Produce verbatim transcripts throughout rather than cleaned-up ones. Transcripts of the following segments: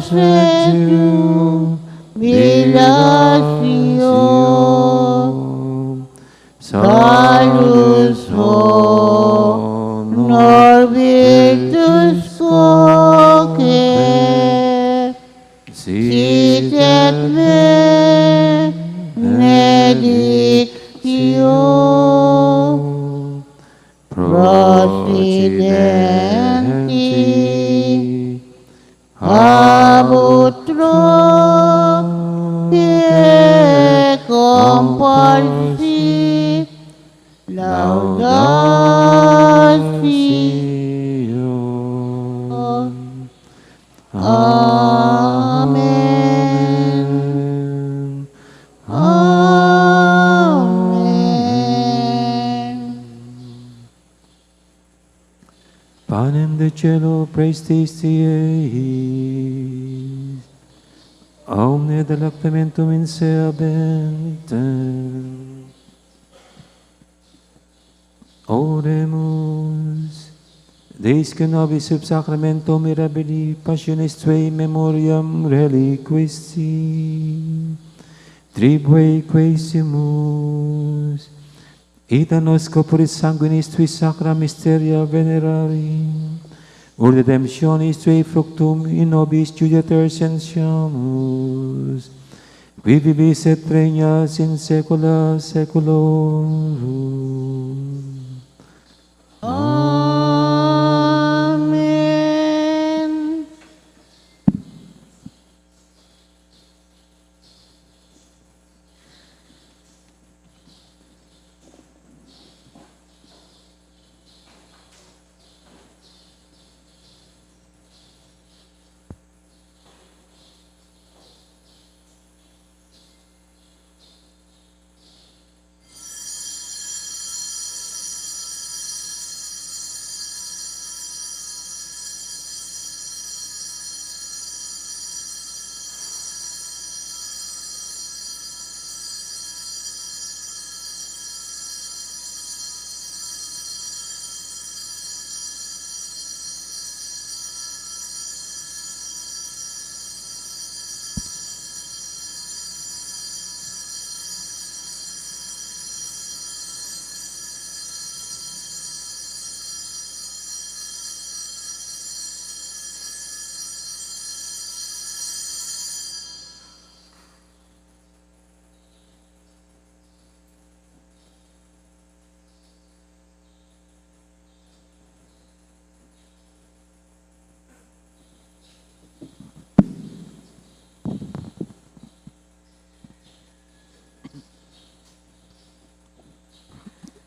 Sergio Villacio, Salus Honor Virtus Quoque, Sit et Benedictio, Procidenti, Habet Troque Comparsit, Laudatio. Amen. Amen. Panem de celo, praise thee, omne delectamentum in se habent. Oremus. Deis que nobis sub sacramento mirabilis passionis tuae memoriam reliquisti, tribue quaesimus, ita nos corporis sanguinis tui sacra mysteria venerari, ut redemptionis tuae fructum in nobis judiatur sentiamus, qui vivis et regnas in saecula saeculorum. Amen.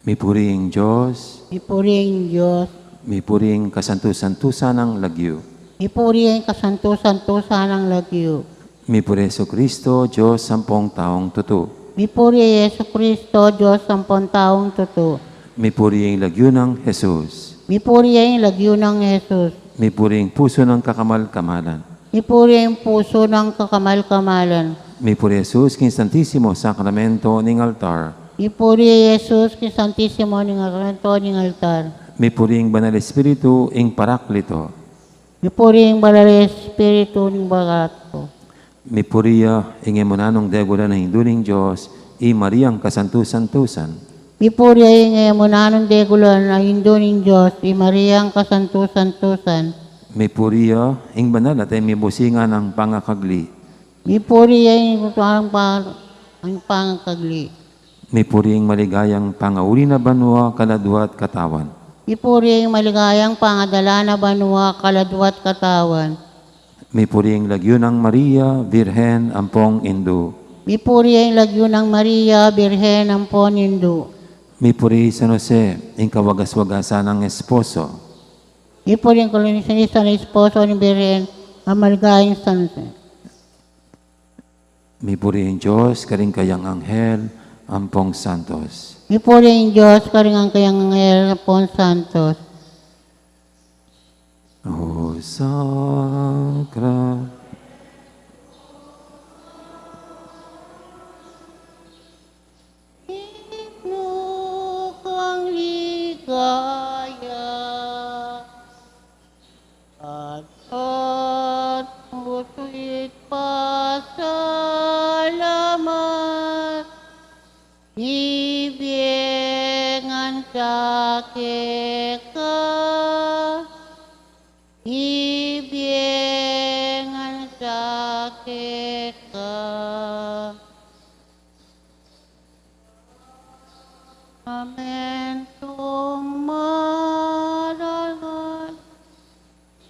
Mipuri ing Dios. Mipuri ing Dios. Mipuri ing kasantu-santusan nang lagyu. Mipuri ing kasantu-santusan nang lagyu. Mipuri Jesucristo, Dios ampong taung tutu. Mipuri Jesucristo, Dios ampong taung tutu. Mipuri ing lagyu nang Jesus. Mipuri ing lagyu nang Jesus. Mipuri ing pusu nang kakamal-kamalan. Mipuri ing pusu nang kakamal-kamalan. Mipuri Jesus king Santisimo Sakramento ning altar. Mipuri Jesus king Santisimo ning Sakramento ning altar. Mipuri ing Banal Espiritu ing Paraklito. Mipuri ing Banal Espiritu ning Paraklito. Mipuri ya ing engamunang degula nang Indu ning Dios, i Mariang kasantu-santusan. Mipuri ya ing engamunang degula nang Indu ning Dios, i Mariang kasantu-santusan. Mipuri ya ing banal at e mibusingan a pangakagli. Mipuri ya ing pa-, ang pangakagli. Mipuri ing maligayang pangauli na banua, kaladua at katawan. Mipuri ing maligayang pangadala na banua, kaladua at katawan. Mipuri ing lagyu nang Maria, Birhen ampong Indu. Mipuri ing lagyu nang Maria, Birhen ampong Indu. Mipuri San Jose, ing kawagas-wagasan nang esposo. Mipuri ing kawagas-wagasan nang esposo ning Birhen, a maligayang San Jose. Mipuri ing Dios karing kayang anghel ampong santos. Mipuri ing Dios karing kayang anghel ampong santos. O Sakra. Iknu kang ligaya. At, at, Sweet pasalamat, mibie ngan sa keka, mibie ngan sa keka. Amen. Tumarangal,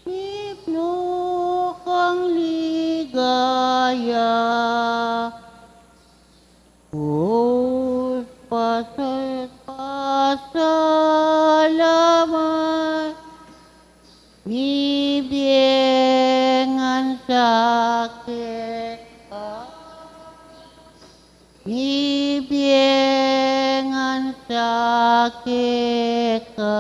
himno kang ligaya. Us pasal pasalamat, mibie ngan sa keka, mibie ngan sa keka.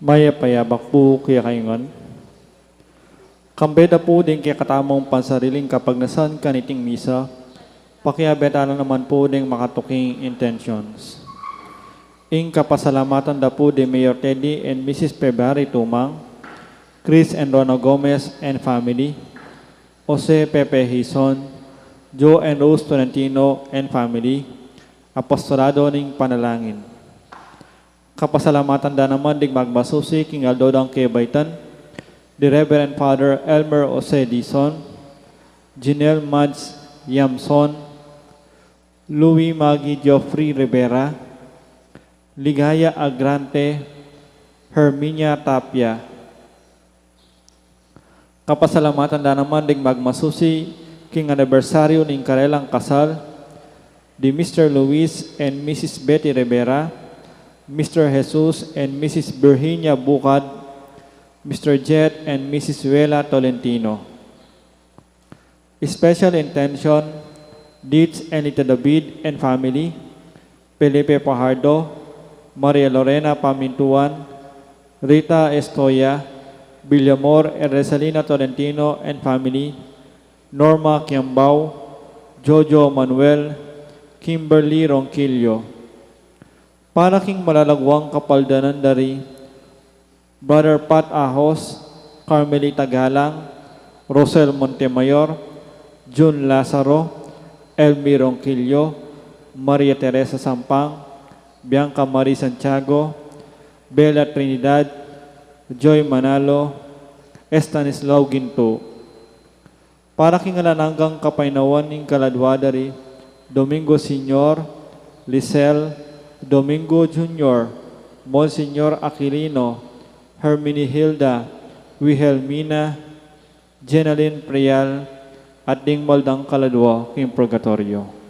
Mayap a yabak pu kekayu ngan. Kambe da pu ding kekatamung pansariling kapagnasan kaniting misa, pakiabe tala naman pu ding makatuking intentions. Ing kapasalamatan da pu di Mayor Teddy and Missus February Tumang, Chris and Rona Gomez and family, Jose Pepe Hizon, Joe and Rose Tolentino and family, Apostolado ning Panalangin. Kapasalamatan da naman ding magmasusi king aldo dang kebaitan, di Reverend Father Elmer Jose Dizon, Jinel Mads Yamson, Louis Maggie Geoffrey Rivera, Ligaya Agrante, Herminia Tapia, Kapasalamatan da naman ding magmasusi king anibersaryu ning karelang kasal, di Mister Luis and Missus Betty Rivera, Mister Jesus and Missus Virginia Bucad, Mister Jet and Missus Wela Tolentino. Special intention, Dids and Lita David and family, Felipe Fajardo, Maria Lorena Pamintuan, Rita Estoya, Villamor and Resalina Tolentino and family, Norma Kiambao, Jojo Manuel, Kimberly Ronquillo. Para king malalagwang kapaldanan da ri Brother Pat Ahos, Carmelita Galang, Rosel Montemayor, Jun Lazaro, Elmi Ronquillo, Maria Teresa Sampang, Bianca Marie Santiago, Bella Trinidad, Joy Manalo, Estanislao Ginto. Para king alang anggang kapaynawan ning kaladwa da ri Domingo Senior, Lisel, Domingo Junior, Monsignor Aquilino, Herminihilda, Wilhelmina, Jenaline Prial, at ding mal dang kaladwa king purgatoryo.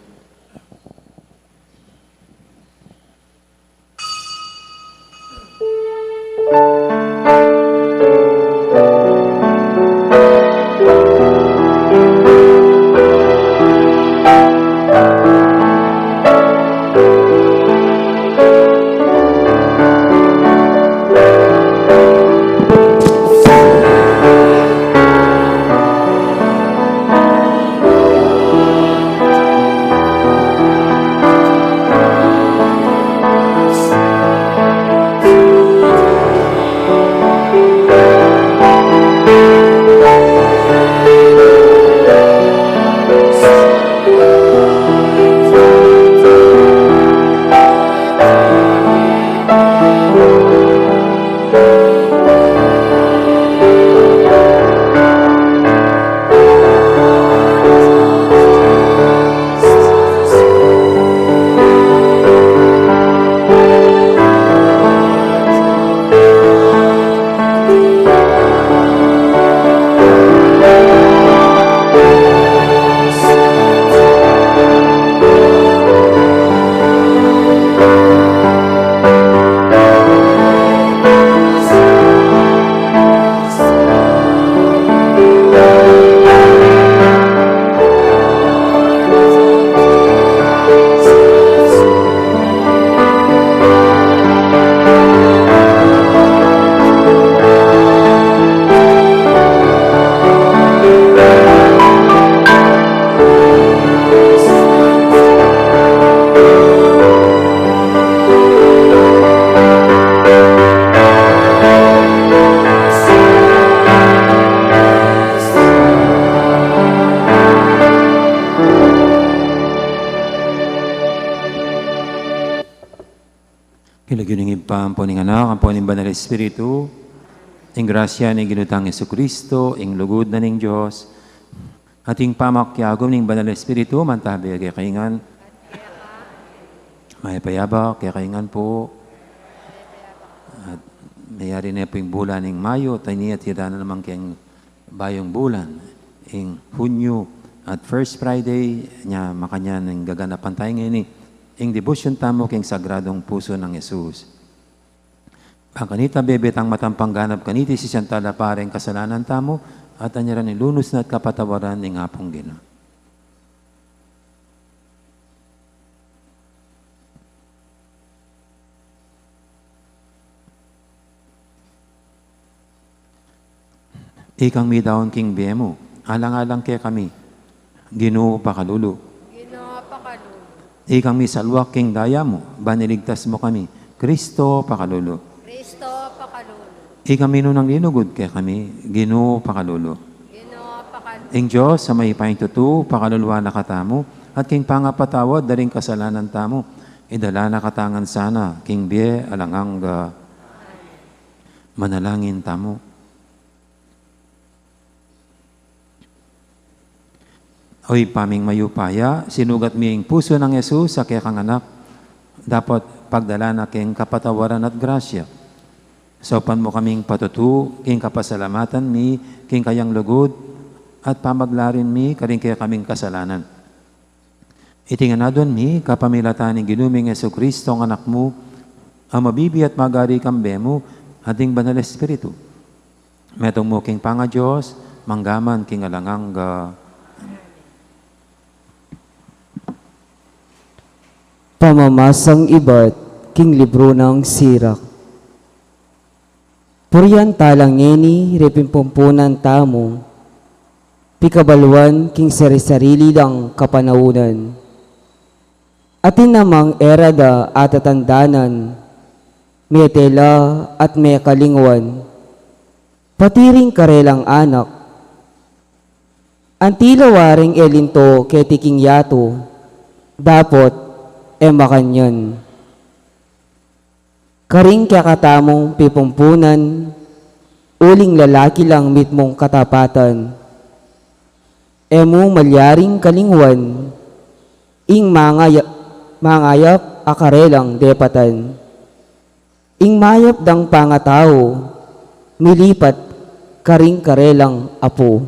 King lagyu ning Ibpa, ampo ning Anak, ampo ning Banal Espiritu, ing grasya ning Ginu tang Jesucristo, ing lugud na ning Dios, at ing pamakiagum ning Banal Espiritu, mantabi kekayu ngan. Mayap a yabak kekayu ngan pu. At mayari ne pu ing bulan ning Mayo, at ini at ira na naman keng bayung bulan, ing Hunyo, at first Friday nya, makanyan ing gaganapan tamu ngeni, ing debosyon tamu king Sagradong Pusu nang Jesus. Bang kanita bebe tang matampang ganap kaniti, sisian tala pa ring kasalanan tamu, at anyaran ing lunus na at kapatawaran ning Apung Ginu. Ikang midaun king bie mu, alang-alang kekami, Ginu, pakalulu. Ginu, pakalulu. Ikang misalwak king daya mu, ban iligtas mu kami, Kristo, pakalulu. Kristo, pakalulu. Ikang minunang linugud kekami, Ginu, pakalulu. Ginu, pakalulu. Ing Dios a mayupayang tutu, pakaluluan na katamu, at king pangapatawad da ring kasalanan tamu, idala na katamu ngan sana king bie alang angga. Manalangin tamu. O Ibpa ming mayupaya, sinugat mi ing pusu nang Jesus a kekang Anak, dapot pagdalan na king kapatawaran at grasya. Saupan mu kaming patutu king kapasalamatan mi king kayang lugud at pamaglarin mi karing kekaming kasalanan. Iti ngan aduan mi kapamilatan ning Ginu ming Jesucristo, a Anak mu, a mabibie at magari kambe mu at ding Banal Espiritu, metung mu king pangaDios, mangga man king alang angga. Pamamasang ibat king libru nang Sirak. Purian tala ngeni ring pipumpunan tamu, pikabaluan king sari-sarili lang kapanaunan. Atin namang e ra da atatandanan, mete la at mekalingwan, pati ring karelang anak. Anti la waring e linto keti king yatu, dapot e makanyan. Karing kekatamung pipumpunan, uling lalaki lang mitmung katapatan, e mu malyaring kalingwan ing mangaya-, mangayap a karelang depatan. Ing mayap dang pangatau, milipat karing karelang apu.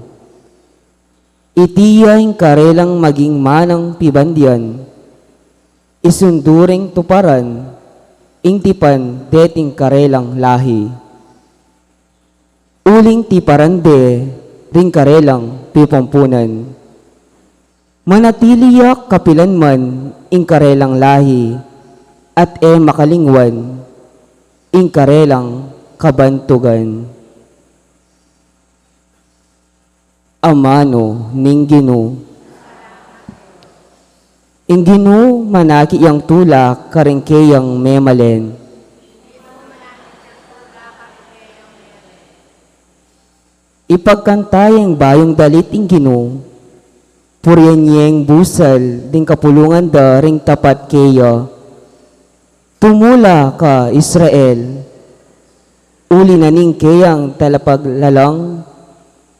Iti ya ing karelang maging manang pibandian, isundu ring tuparan ing tipan deting karelang lahi. Uling tiparan de ring karelang pipumpunan. Manatili ya kapilan man ing karelang lahi, at e makalingwan ing karelang kabantugan. Amanu ning Ginu. Ing Ginu manaki yang tula karing keyang memalen. Ipagkanta yeng bayung dalit ing Ginu, purian yeng busal ding kapulungan da ring tapat keya. Tumula ka, Israel, uli na ning keyang talapaglalang,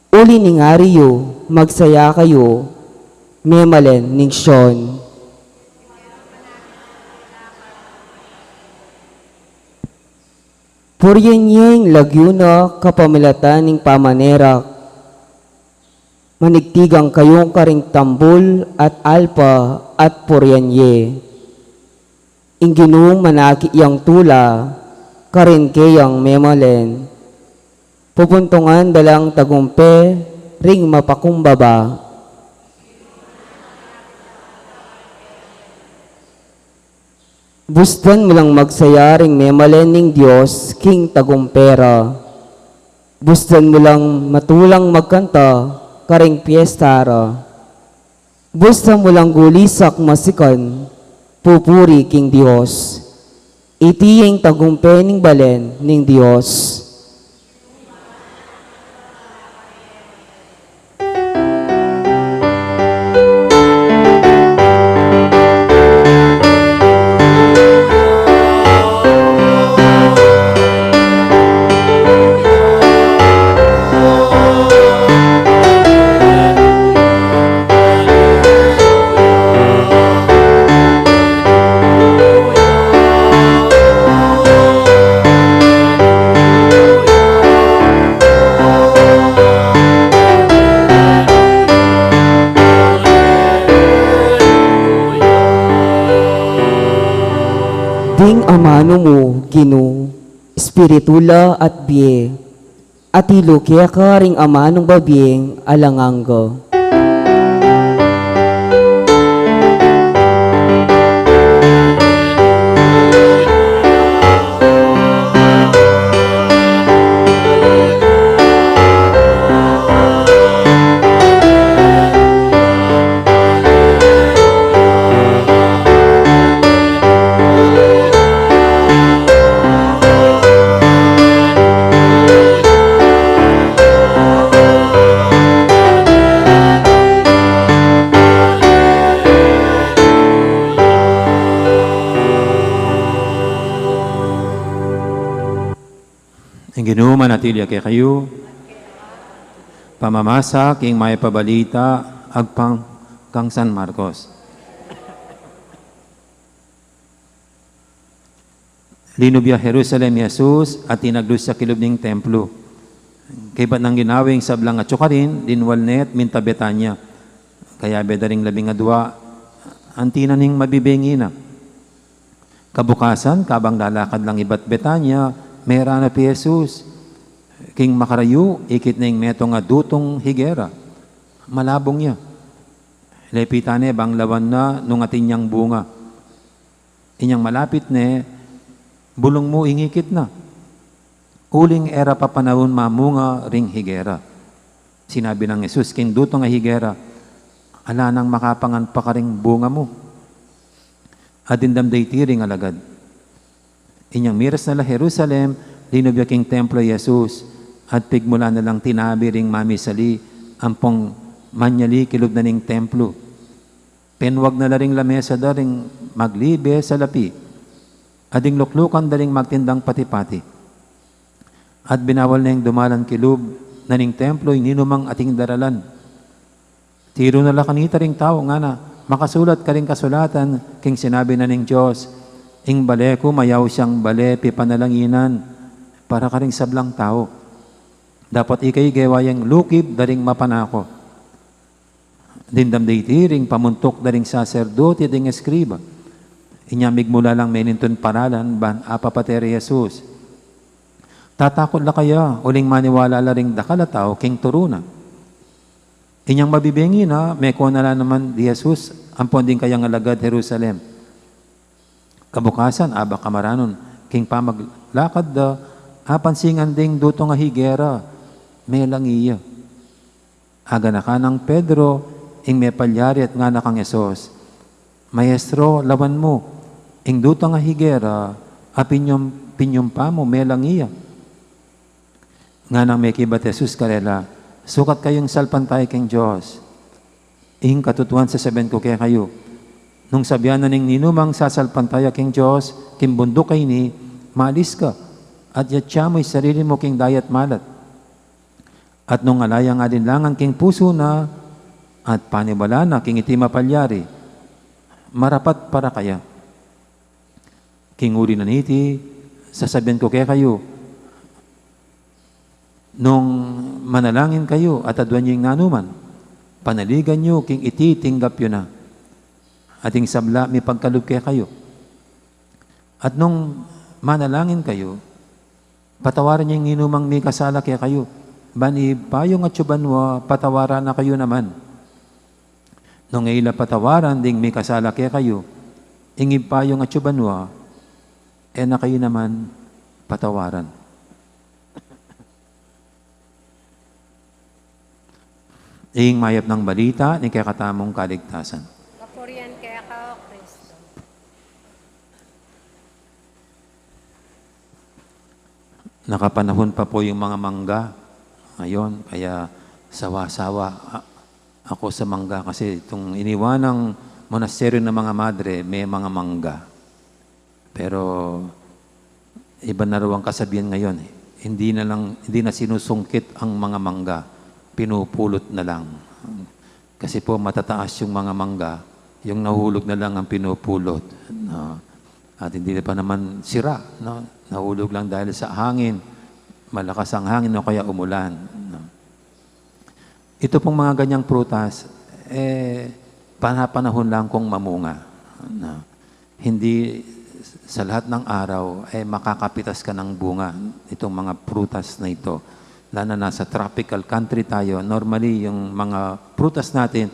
uli ning ari yu, magsaya kayu, memalen ning Sion. Purian ye ing lagyu na kapamilatan ning pamanerak. Manigtigang kayu karing tambul at alpa at purian ye. Ing Ginu manaki yang tula karing keyang memalen. Pupuntungan da lang tagumpe ring mapakumbaba. Bustan mu lang magsaya ring memalen ning Dios king tagumpe ra. Bustan mu lang matulang magkanta karing piesta ra. Bustan mu lang gulisak masikan, pupuri king Dios. Iti ing tagumpe ning balen ning Dios. Ding amanu mu, Ginu, espiritu la at bie, atilu keka ring amanung babieng alang angga. Ing Ginu manatili ya kekayu. Pamamasa king Mayap a Balita agpang kang San Marcos. Linub ya Jerusalem i Jesus at tinaglus ya kilub ning templo. Kaybat nang ginawa ing sablang atyu karin, linwal ne at minta Betania. Kayabe da ring labing adua, anti na ning mabibengi na. Kabukasan, kabang lalakad lang ibat Betania, meranup i Jesus. King makarayu, ikit ne ing metung a dutung higera. Malabung ya. Lepitan ne bang lawan na nung atin yang bunga. Inyang malapit ne, bulung mu ing ikit na. Uling e ra pa panaun mamunga ring higera. Sinabi nang Jesus king dutung a higera, "Ala nang makapangan pa karing bunga mu." At dimdam da iti ring alagad. Inyang miras na la Jerusalem, linub ya king templo i Jesus, at pigmulan na lang tinabi ring mamisali, ampong manyali kilub na ning templo. Penwag na la ring lamesa da ring maglibe salapi, at ding luklukan da ring magtindang pati-pati. At binawal neng dumalan kilub na ning templo ing ninumang ating daralan. Tiru na la kanita ring tau, ngana, "Makasulat karing kasulatan king sinabi na ning Dios, 'Ing bale ku mayaus yang bale pipanalanginan para karing sablang tau.' Dapat ikayu gewa yang lukib da ring mapanako." Dimdam da iti ring pamuntuk da ring saserdote at ding eskriba. Inya migmula lang menintun paralan ban apapate ri Jesus. Tatakut la kaya uling maniwala la ring dakal a tau king turu na. Inyang mabibengi na, meko na la naman di Jesus ampon ding kayang alagad Jerusalem. Kabukasan, abak kamaranun, king pamaglakad da, apansingan ding dutung a higera, melangi ya. Aganakan nang Pedro ing mepalyari at ngana kang Jesus, "Maestro, lawan mu, ing dutung a higera a pinyum-, pinyumpa mu, melangi ya." Nganang mekibat Jesus karela, "Sukat kayung salpantaya king Dios. Ing katutuan sasabian ku kekayu, nung sabian na ning ninumang sasalpantaya king Dios, king bunduk a ini, 'Malis ka, at yatsa mu ing sarili mu king dayat malat.' At nung ala yang alinlangan king pusu na, at paniwala na king iti mapalyari, marapat para kaya. King uli na niti, sasabian ku kekayu, nung manalangin kayu at aduan yu ing nanuman, panaligan yu king iti tinggap yu na, at ing sabla mipagkalub kekayu. At nung manalangin kayu, patawaran yu ing ninumang mikasala kekayu, ban ing Ibpa yung atsu banua patawaran na kayu naman. Nung e yu la patawaran ding mikasala kekayu, ing Ibpa yung atsu banua e na kayu naman patawaran." Ing mayap nang balita ning kekatamung kaligtasan. Kapurian keka, O Kristo. Nakapanahon pa po yung mga mangga ngayon, kaya sawa-sawa a-, ako sa mangga kasi itong iniwanang monasteryo ng mga madre, may mga mangga. Pero iba na raw ang kasabihan ngayon, eh. Hindi na lang, hindi na sinusungkit ang mga mangga, pinupulot na lang. Kasi po matataas yung mga mangga, yung nahulog na lang ang pinupulot, no? At hindi pa naman sira, no? Nahulog lang dahil sa hangin, malakas ang hangin o kaya umulan, no? Ito pong mga ganyang prutas, eh, panapanahon lang kung mamunga, no? Hindi sa lahat ng araw, eh, makakapitas ka ng bunga itong mga prutas na ito. Lalo na nasa tropical country tayo, normally yung mga prutas natin,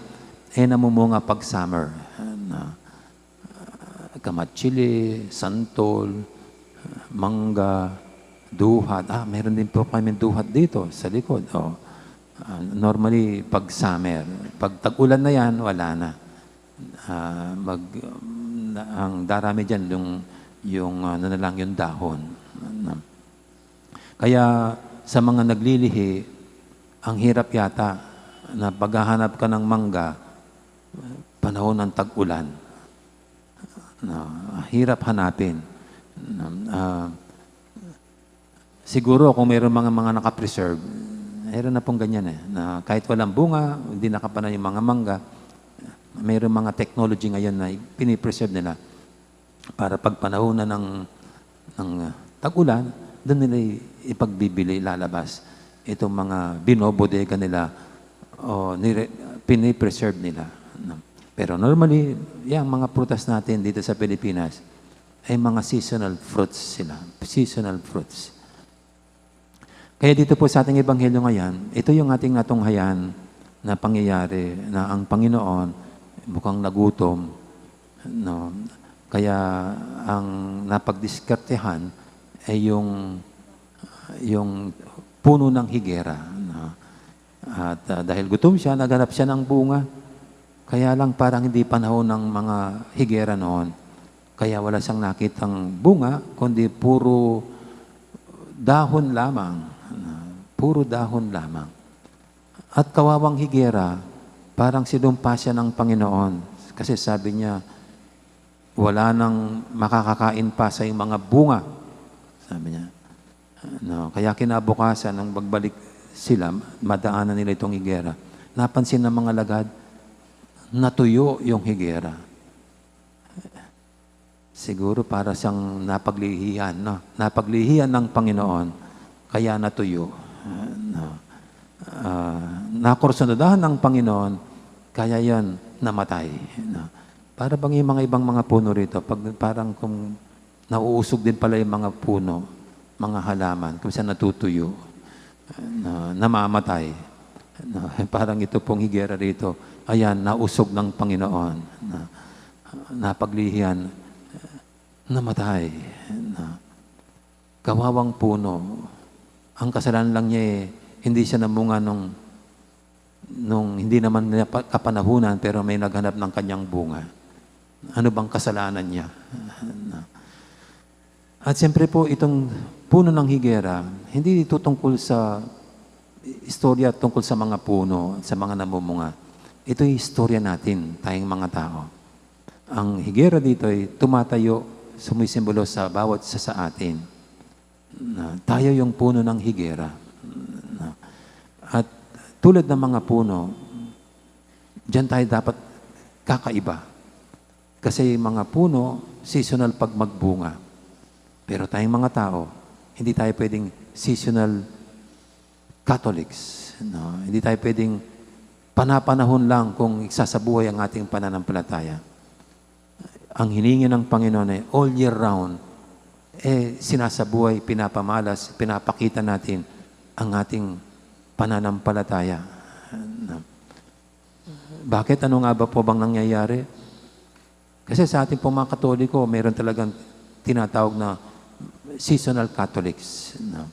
eh, namumunga pag summer, no? Ah, kamatsili, santol, mangga, duhat. Ah, meron din po kami duhat dito sa likod. Oh. Ah, normally, pag summer, pag tag-ulan na yan, wala na. Ah, mag, na, ang darami dyan, yung, yung, ah, ano na lang, yung dahon. Ano. Kaya sa mga naglilihi, ang hirap yata na paghahanap ka ng mangga, panahon ng tag-ulan. No, hirap hanapin. No, ah, siguro kung mayroon mga, mga nakapreserve, mayroon na pong ganyan eh, na kahit walang bunga, hindi nakapanaw yung mga mangga, mayroon mga technology ngayon na pinipreserve nila para pag panahon na ng ng, ah, tag-ulan, dun nila i-, ipagbibili, ilalabas itong mga binobodega nila o nire-, pinipreserve nila, no? Pero normally, yung mga prutas natin dito sa Pilipinas ay mga seasonal fruits sila, seasonal fruits. Kaya dito po sa ating ebanghelyo ngayon, ito yung ating natunghayan na pangyayari na ang Panginoon mukhang nagutom, no? Kaya ang napagdiskartehan ay yung, yung puno ng higera, no? At, ah, dahil gutom siya, naghanap siya ng bunga. Kaya lang parang hindi panahon ng mga higera noon. Kaya wala siyang nakitang bunga, kundi puro dahon lamang. Ah, puro dahon lamang. At kawawang higera, parang sinumpa siya ng Panginoon. Kasi sabi niya, "Wala nang makakakain pa sa iyong mga bunga," sabi niya. No, kaya kinabukasan, nung magbalik sila, madaanan nila itong higera. Napansin ng mga lagad, natuyo yung higera. Siguro para siyang napaglihian, no? Napaglihian ng Panginoon, kaya natuyo. Ah, no? Ah, nakursunadahan ng Panginoon, kaya yan namatay, no? Para bang yung mga ibang mga puno rito, pag, parang kung nauusog din pala yung mga puno, mga halaman, kung saan natutuyo, na, namamatay. No? Parang ito pong higera rito, ayan, nausog ng Panginoon. Na, napaglihian, namatay. Na, kawawang puno. Ang kasalanan lang niya, eh, hindi siya namunga nung, nung hindi naman niya pa-, kapanahunan, pero may naghanap ng kanyang bunga. Ano bang kasalanan niya? At siyempre po, itong puno ng higera, hindi ito tungkol sa istorya tungkol sa mga puno, sa mga namumunga. Ito'y istorya natin, tayong mga tao. Ang higera dito ay tumatayo, sumisimbolo sa bawat isa sa atin. Na tayo yung puno ng higera. Na, at tulad ng mga puno, diyan tayo dapat kakaiba. Kasi yung mga puno, seasonal pag magbunga. Pero tayong mga tao, hindi tayo pwedeng seasonal Catholics, no? Hindi tayo pwedeng panapanahon lang kung isasabuhay ang ating pananampalataya. Ang hiningi ng Panginoon ay all year round, eh, sinasabuhay, pinapamalas, pinapakita natin ang ating pananampalataya. No? Bakit? Ano nga ba po bang nangyayari? Kasi sa ating pong mga Katoliko, mayroon talagang tinatawag na seasonal Catholics, no?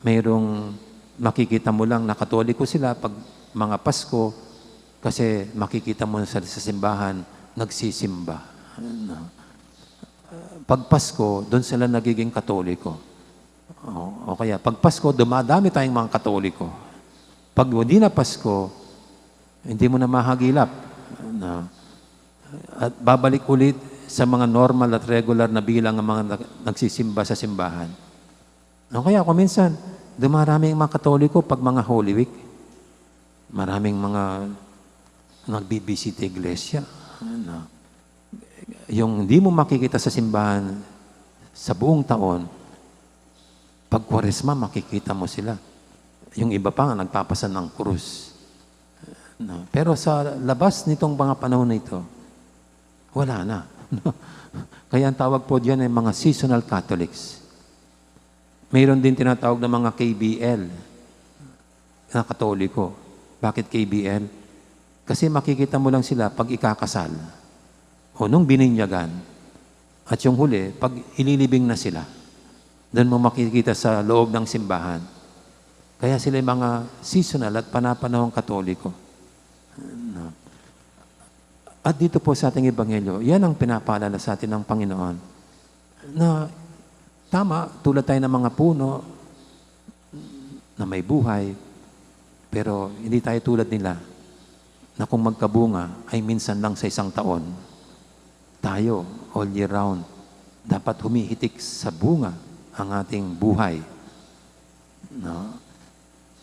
Mayroong makikita mo lang na Katoliko sila pag mga Pasko, kasi makikita mo sa, sa simbahan, nagsisimba, no? Pag Pasko, doon sila nagiging Katoliko. O, o kaya, pag Pasko, dumadami tayong mga Katoliko. Pag hindi na Pasko, hindi mo na mahagilap. No? At babalik ulit sa mga normal at regular na bilang ang mga nag-, nagsisimba sa simbahan. O kaya, kung minsan, dumarami ang mga Katoliko pag mga Holy Week. Maraming mga nagbibisita iglesia. Ano? Yung hindi mo makikita sa simbahan sa buong taon, pag Kwaresma, makikita mo sila. Yung iba pa nga, nagpapasan ng krus. No? Pero sa labas nitong mga panahon na ito, wala na. Kaya ang tawag po diyan ay mga seasonal Catholics. Mayroon din tinatawag na mga K B L na Katoliko. Bakit K B L? Kasi makikita mo lang sila pag ikakasal o nung bininyagan. At yung huli, pag ililibing na sila, doon mo makikita sa loob ng simbahan. Kaya sila yung mga seasonal at panapanahong Katoliko. No? At dito po sa ating ebanghelyo, yan ang pinapaalala sa atin ng Panginoon. Na tama, tulad tayo ng mga puno na may buhay, pero hindi tayo tulad nila na kung magkabunga ay minsan lang sa isang taon. Tayo, all year round, dapat humihitik sa bunga ang ating buhay. No?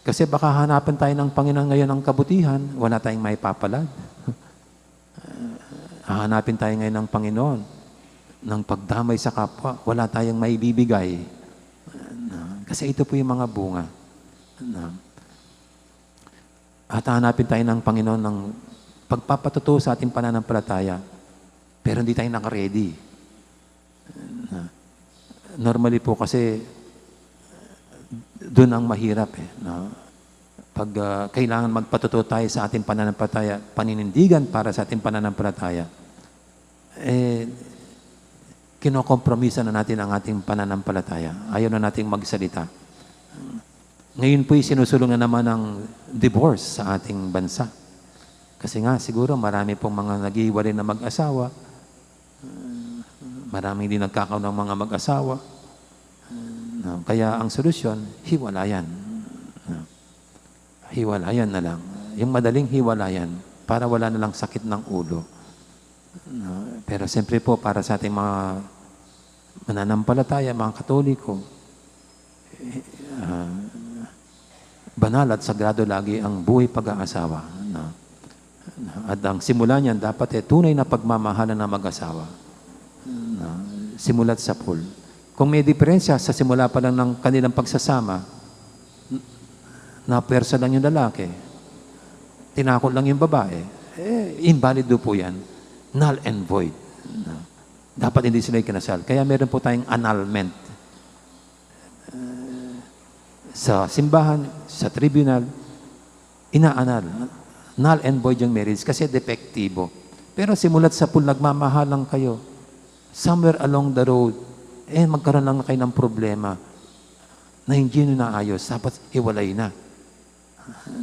Kasi baka hanapin tayo ng Panginoon ngayon ng kabutihan, wala tayong maipapalad. Hahanapin tayo ngayon ng Panginoon. ng pagdamay sa kapwa, wala tayong maibibigay. Na, kasi ito po yung mga bunga. Na, at hahanapin tayo ng Panginoon ng pagpapatuto sa ating pananampalataya, pero hindi tayo nakaready. Na, normally po kasi, doon ang mahirap eh. No? Pag ah, kailangan magpatuto tayo sa ating pananampalataya, paninindigan para sa ating pananampalataya, eh, kinokompromiso na natin ang ating pananampalataya. Ayaw na nating magsalita. Ngayon po'y sinusulong na naman ang divorce sa ating bansa. Kasi nga, siguro marami pong mga naghihiwalay na mag-asawa. Maraming di nagkakaunawang mga mag-asawa. No? Kaya ang solusyon, hiwalayan. No? Hiwalayan na lang. Yung madaling hiwalayan para wala na lang sakit ng ulo. No? Pero siyempre po, para sa ating mga mananampalataya, mga Katoliko, eh, ah, banal at sagrado lagi ang buhay pag-aasawa. No? At ang simula niyan, dapat eh, tunay na pagmamahalan ng mag-asawa. No? Simula't sapul. Kung may diferensya sa simula pa lang ng kanilang pagsasama, n- napuwersa lang yung lalaki, tinakot lang yung babae, eh, invalid po yan. Null and void. No? Dapat hindi sila ikinasal. Kaya meron po tayong annulment. Sa simbahan, sa tribunal, ina-annul. Null and void yung marriage kasi depektibo. Pero simula't sapul nagmamahalan kayo, somewhere along the road, eh, magkaroon lang kayo ng problema na hindi nyo naayos, tapos iwalay na.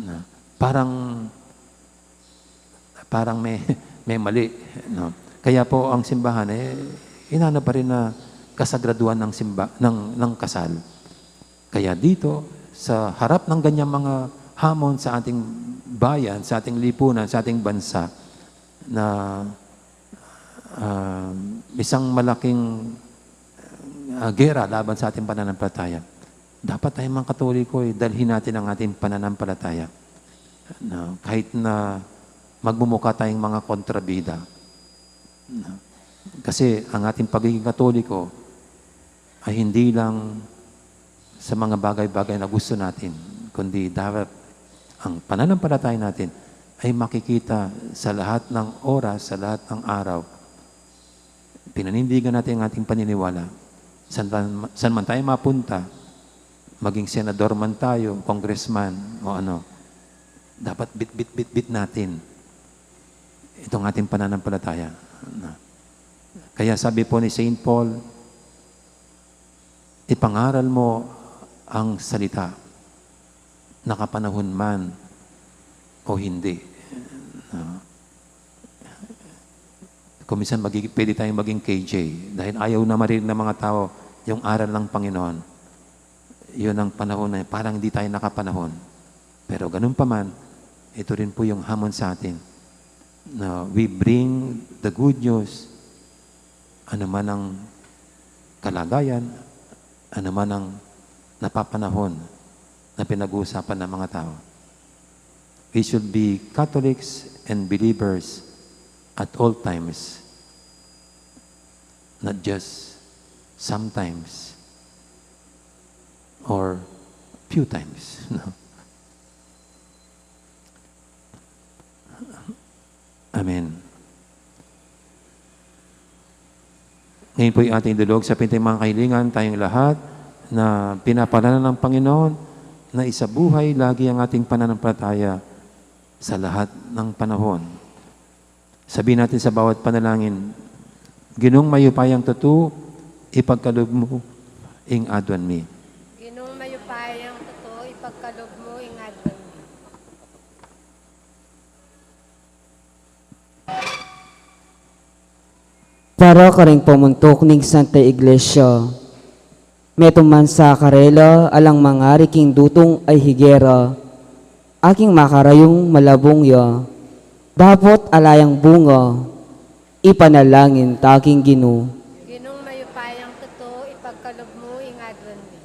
Na, parang, parang may, may mali. No? Kaya po ang simbahan, eh, inano pa rin na kasagraduhan ng, simba, ng, ng kasal. Kaya dito, sa harap ng ganyang mga hamon sa ating bayan, sa ating lipunan, sa ating bansa, na ah, isang malaking ah, gera laban sa ating pananampalataya, dapat tayong mga Katoliko, eh, dalhin natin ang ating pananampalataya. No? Kahit na magmumukha tayong mga kontrabida. No? Kasi ang ating pagiging Katoliko ay hindi lang sa mga bagay-bagay na gusto natin, kundi dapat ang pananampalataya natin ay makikita sa lahat ng oras, sa lahat ng araw. Pinanindigan natin ang ating paniniwala. San, san man tayo mapunta, maging senador man tayo, congressman, o ano, dapat bit-bit-bit-bit natin itong ating pananampalataya. Na. Kaya sabi po ni Saint Paul, ipangaral mo ang salita, nakapanahon man o hindi. No? Kung minsan magig- pwede tayong maging K J dahil ayaw na marinig ng mga tao yung aral ng Panginoon. Yun ang panahon na parang hindi tayo nakapanahon. Pero ganun pa man, ito rin po yung hamon sa atin na we bring the good news, ano man ang kalagayan, ano man ang napapanahon na pinag-uusapan ng mga tao. We should be Catholics and believers at all times, not just sometimes or few times. No? Amen. Ngayon po'y ating idulog sa pinting mga kahilingan tayong lahat na pinapalala ng Panginoon na isabuhay lagi ang ating pananampalataya sa lahat ng panahon. Sabihin natin sa bawat panalangin, Ginung mayupayang tutu, ipagkalub mu ing aduan mi. Ginung mayupayang tutu, ipagkalub mu ing aduan mi. Para karing pamuntuk ning Santa Iglesia, metung man sa karela alang mangari king dutung a higera, aking makarayung malabung ya, dapot ala yang bunga, ipanalangin ta king Ginu. Ginung mayupayang tutu, ipagkalub mu ing aduan mi.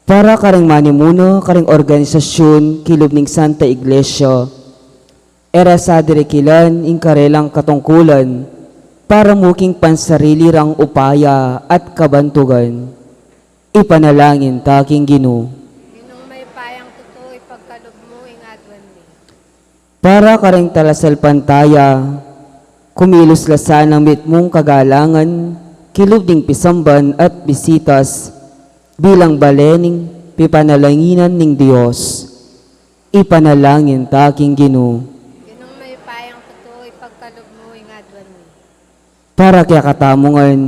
Para karing manimuna karing organisasyun kilub ning Santa Iglesia, e ra sa dirikilan ing karelang katungkulan, Para mu king pansarili rang upaya at kabantugan, ipanalangin ta king Ginu. Ginung mayupayang tutu, ipagkalub mu ing aduan mi. Para kareng talasalpantaya, kumilos la sanang mitmung kagalangan, kilub ning pisamban at bisitas, bilang bale ning pipanalanginan ning Dios. Ipanalangin ta king Ginu. Ginung mayupayang tutu, ipagkalub mu ing aduan mi. Para kekatamu ngan,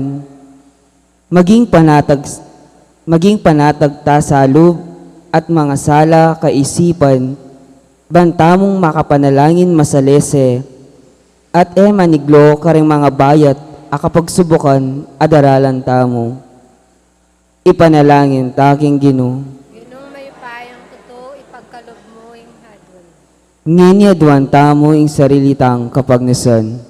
maging panatag, maging panatag ta sa lub at mangasala kaisipan, ban tamung makapanalangin masalese, at e maniglo kareng mangabayat a kapagsubukan a daralan tamu. Ipanalangin ta king Ginu. Ginung mayupayang tutu, ipagkalub mu ing aduan mi. Ngeni aduan tamu ing sarili tang kapagnasan.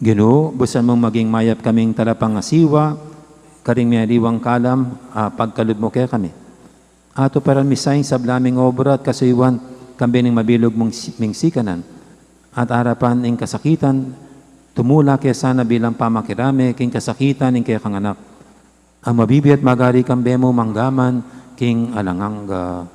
Ginu, busan mung maging mayap kaming talapangasiwa karing miyaliwang kalam a pagkalub mu kekami. Atuparan mi sa ing sabla ming obra at kasuyuan kambe ning mabilug mung si-, ming sikanan. At arapan ing kasakitan, tumula ke sana bilang pamakirame king kasakitan ning kekang Anak, a mabibie at magari kambe mu mangga man king alang angga.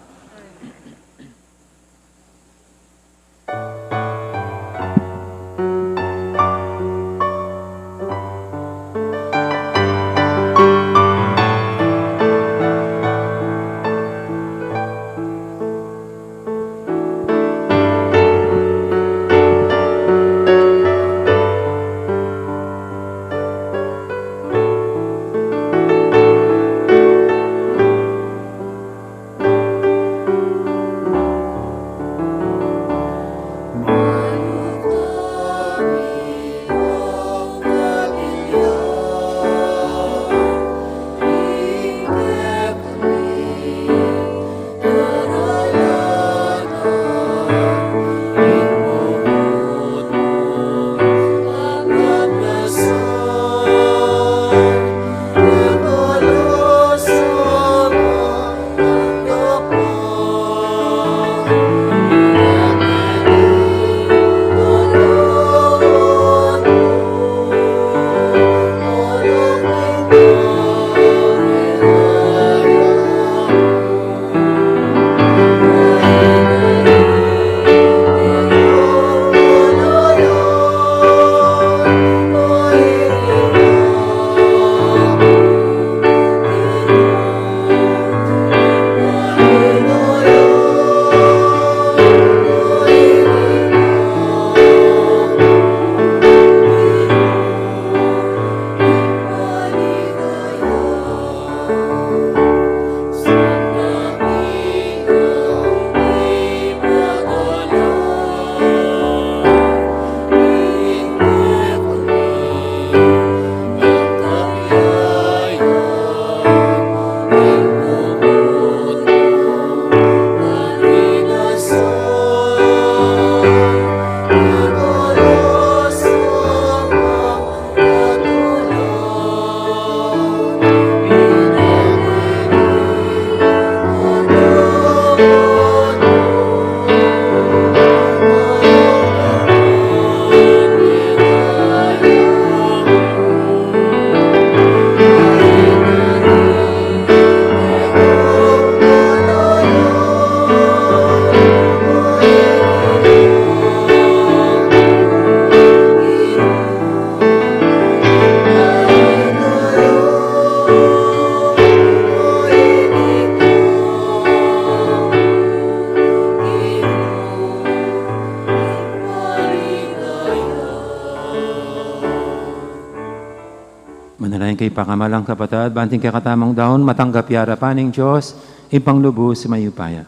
Manalangin kayu, pakamalan kung kapatad, ban king kekatamung daun matanggap ya arapan ning Dios, Ibpang lubus mayupaya.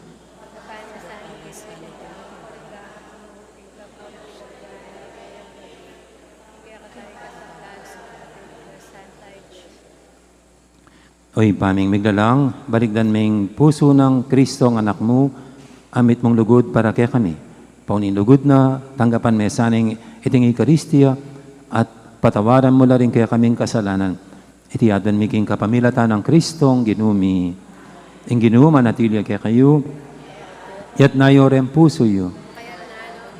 O Ibpa ming miglalang, balikdan ming pusu nang Kristong Anak mu, a mitmung lugud para kekami. Paunang lugud na, tanggapan me sana ing iting Eukaristia, at patawaran mu la ring kekaming kasalanan. Iti adwan mi king kapamilatan nang Kristong Ginu mi. Ing Ginu manatili ya kekayu. Iyatas yu reng pusu yu.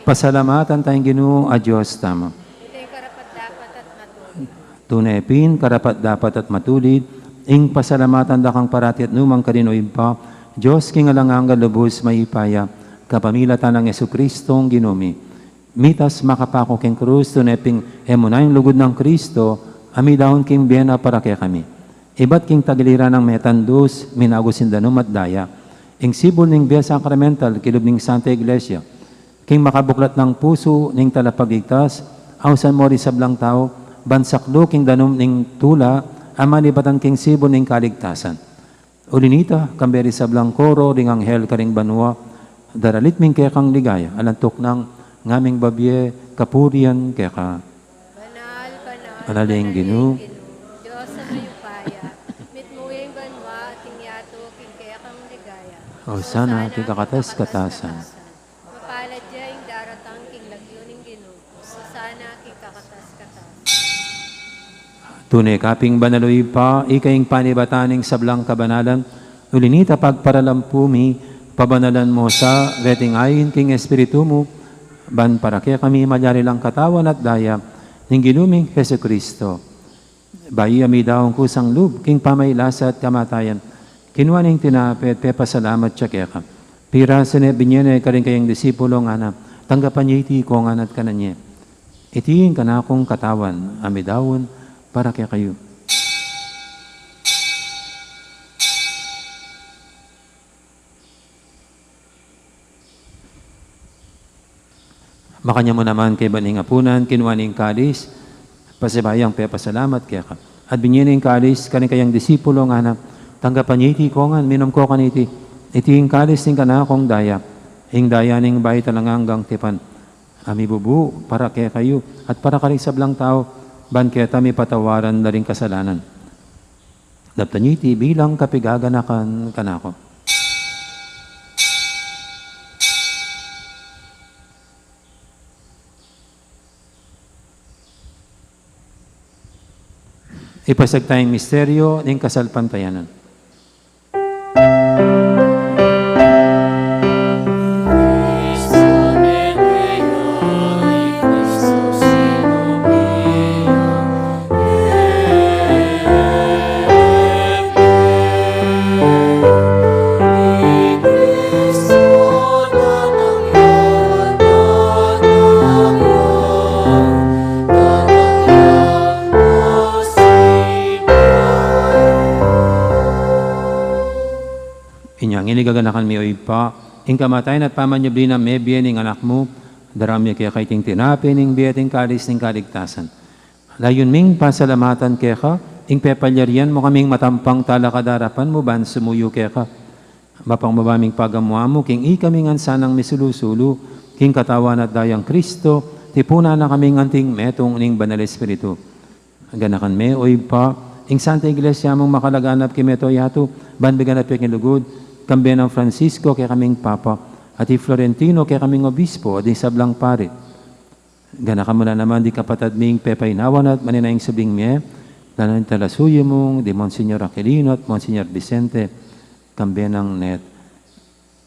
Pasalamatan taya ing Ginu a Dios tamu. Iti ing karapat-dapat at matulid. Tune pin, karapat-dapat at matulid, ing pasalamatan da kang parati at nukarin man, O Ibpa, Dios king alang angga, lubus mayupaya, kapamilatan nang Jesucristong Ginu mi. Mitas makapaku king krus, tune pin e mu na ing lugud nang Kristo a midaun king bie na para kekami. Ibat king tagiliran nang metandus, minagus ing danum at daya. Ing sibul ning bie sakramental king lub ning Santa Iglesia, king makabuklat nang pusu ning Talapagligtas, ausan mu ring sablang tau ban saklu king danum ning tula a manibatan king sibul ning kaligtasan. Uli na nita, kambe ring sablang koro ring anghel karing banua, daralit mi ing kekang ligaya, alang tuknang ngaming babie kapurian keka. Banal, banal, banal ing Ginu, Dios a mayupaya, mitmu ing banua at ing yatu king kekang ligaya. Osana king kakatas-katasan. Mapalad ya ing daratang king lagyu ning Ginu. Osana king kakatas-katasan. Tune ka pin banal, O Ibpa, ika ing panibatan ning sablang kabanalan. Uli na nita, pagparalampu mi, pabanalan mu sa reting ain king Espiritu mu, ban para kekami malyari lang katawan at daya ning Ginu ming Jesucristo. Bayu a midaun kusang lub king pamagkasakit at kamatayan, kinua ne ing tinape at pepasalamat ya keka. Pirasu ne, binie ne karing kayang disipulo, ngana: Tanggapan ye iti kongan at kanan ye. Iti ing kanakung katawan a midaun para kekayu. Makanyan mu naman kaybat ning apunan, kinua ne ing kalis, pasibayu yang pepasalamat keka, at binie ne ing kalis karing kayang disipulo, ngana: Tanggapan ye iti kongan, minum ko kaniti. Iti ing kalis ning kanakung daya, ing daya ning bayu at alang anggang tipan, a mibubu para kekayu at para karing sablang tau, ban keta mipatawaran la ring kasalanan. Daptan ye iti bilang kapaganakan kanaku. Ipasiag taya ing misteryu ning kasalpantayanan. Inya ngeni gaganakan mi, O Ibpa, ing kamatayan at pamanyubli nang mebie ning Anak mu, daraun mi keka iting tinape ning bie at ing kalis ning kaligtasan. Layun ming pasalamatan keka ing pepalyarian mu kaming matampang talakad king arapan mu ban sumuyu keka. Mapagmabaming pagamuan mu king ikaming ansanang misulu-sulu king katawan at dayang Kristo, tipunan na kaming anting metung ning Banal Espiritu. Ganakan me, O Ibpa, ing Santa Iglesia mung makalaganap king mabilug a yatu, ban bigyan na pin king lugud, kambe nang Francisco kekaming Papa, at i Florentino kekaming Obispo, at ding sablang pari. Ganakan mu la naman ding kapatad ming pepaynawan at manenaya ing subling mie, lalo na ding talasuyu mung di Monsignor Aquilino at Monsignor Vicente, kambe nang Net.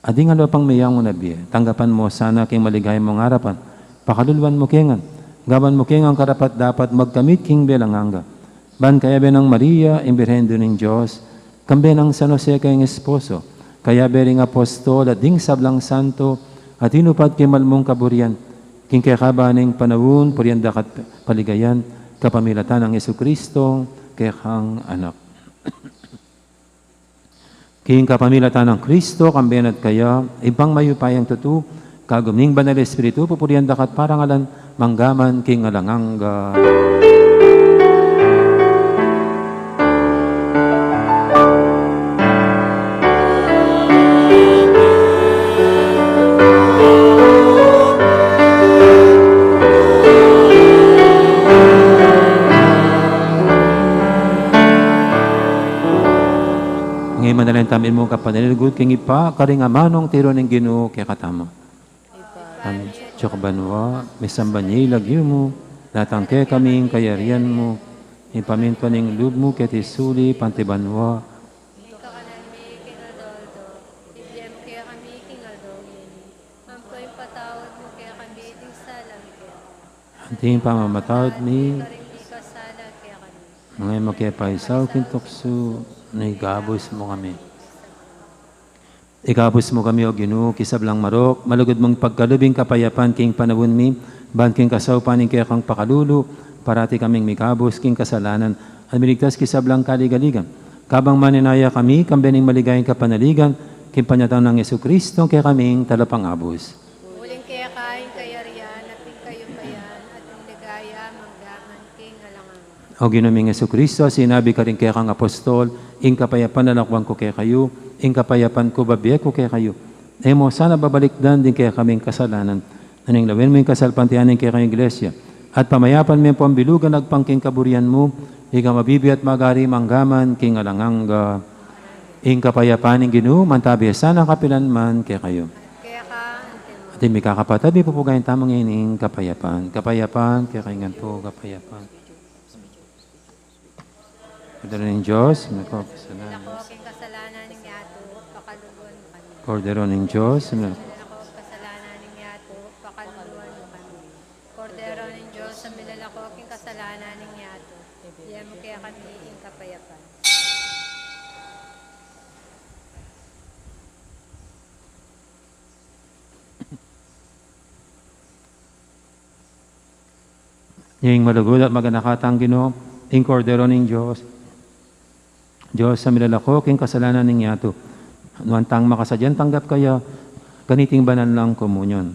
At ding aliwa pang meyang na bie, tanggapan mu sana king maligaya mung arapan, pakaluluan mu ke ngan, gawan mu ke ngan karapat-dapat magkamit king bie alang angga. Ban kayabe nang Maria, ing Birhen Indu ning Dios, kambe nang San Jose kayang esposo, kayabe ring apostol at ding sablang santo a tinupad king mal mung kaburian, king kekaba ning panaun, purian da ka at paligayan, kapamilatan nang Jesucristo, kekang Anak. King kapamilatan nang Kristo, kambe na at kaya, Ibpang mayupayang tutu, kagum ning Banal Espiritu, pupurian da ka at parangalan, mangga man king alang angga. Ngeni manalangin tamu ing kapanaligan king Ibpa, karing amanung tiru ning Ginu kekatamu. Ibpa, Ibpa, atiu ka banua, misamban ya ing lagyu mu, datang kekami ing kayarian mu, Ipamintuan ing lub mu keti sulip anti banua. Ing kakanan mi king aldo-aldo, ibie mu kekami king aldo ngeni. Ampo ipatawad mu kekami ding sala mi keka, anti ing pamamatawad mi karing mikasala kekami. Manga e mu ke paisaul king tuksu, nune ikabus mu kami. Ikabus mu kami, O Ginu, king sablang marok, malugud mung pagkalub ing kapayapan king panaun mi, ban king kasaupan ning kekang pakalulu, parati kaming mikabus king kasalanan, at miligtas king sablang kaligaligan. Kabang manenaya kami, kambe ning maligayang kapanaligan, king panyatang nang Jesucristo, kekaming talapangabus. Uling keka ing kayarian, at ing kayupayan, at ing ligaya, mangga man king alang angga. O Ginu ming Jesucristo, sinabi karing kekang apostol, ing kapayapan lalakwan ku kekayu, ing kapayapan ku bibie ku kekayu. E mu sana babalikdan ding kekaming kasalanan, nune lawen mu ing kasalpantayanan ning kekang Iglesia, at pamayapan me ampong bilugan agpang king kaburian mu, ika a mabibie at magari mangga man king alang angga. Ing kapayapan ning Ginu, mantabi sana kapilan man kekayu. Keka anti mu. At ing mikakapatad, ipupugayan tamu ngeni ing kapayapan. Kapayapan kekayu ngan pu, kapayapan. Kordero ning Dios, milako king kasalanan. Milako king kasalanan ning yatu, pakaluluan mu kami. Kordero ning Dios, milako. Milako king kasalanan ning yatu, pakaluluan mu kami. Kordero ning Dios, a milalako king kasalanan ning yatu, ibie mu kekami ing kapayapan. Ing malugud at maganaka tang Ginu, ing Kordero ning Dios. Dios a milalako king kasalanan ning yatu. Nuan tang makasadyang tanggap kaya kaniting banal nang komunyon.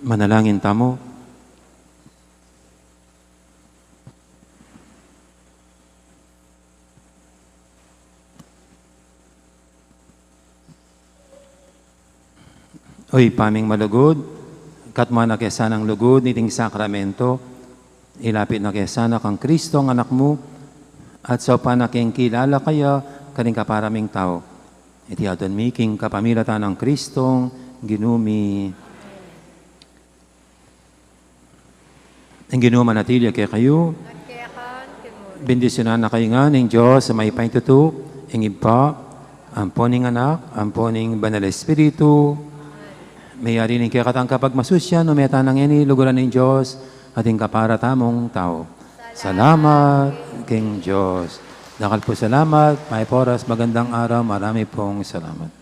Manalangin tamu. O Ibpa ming malugud, katmuan na ke sanang lugud niting sakramento, ilapit na ke sana kang Kristong Anak mu, at saupan na keng kilala kaya karing kapara ming tau. Iti adwan mi king kapamilatan nang Kristong Ginu mi. Ing Ginu manatili ya kekayu. At keka naman. Bendisyunan na kayu ngan ning Dios a mayupayang tutu, ing Ibpa, ampo ning Anak, ampo ning Banal Espiritu. Mayari ning kekatang kapagmasusyan, o meta na ngeni luguran ning Dios, at ing kapara tamung tau. Salamat king Dios. Dakal pu salamat, mayap a oras, magandang araw, marami pong salamat.